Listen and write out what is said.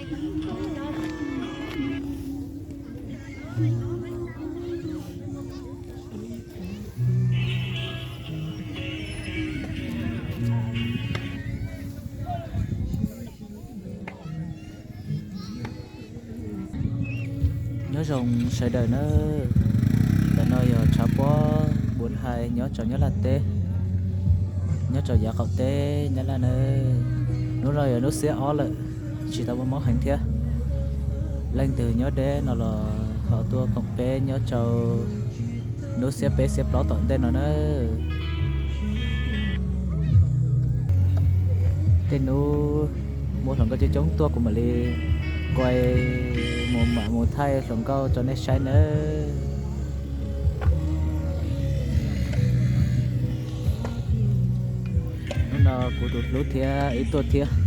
Nyob zoo sawv daws na, ntawm no yog tshav pob npuas hais nyob rau Nyab Laj teb, nyob rau yav qaum teb Nyab Laj na. Hnub no yog hnub xiab ob lawm, tsis tau muaj mob heev thiab. Leej twg nyob deb no los ho tuaj koom peb nyob rau hnub xiab peb xiab plaub tom ntej no na. Tej hnub muaj hluas nkauj coob coob tuaj kuv mam li kuaj mus mam mus thaij hluas nkauj rau nej saib nawb. Hnub no kuv tus hlub thiab ib tuaj thiab.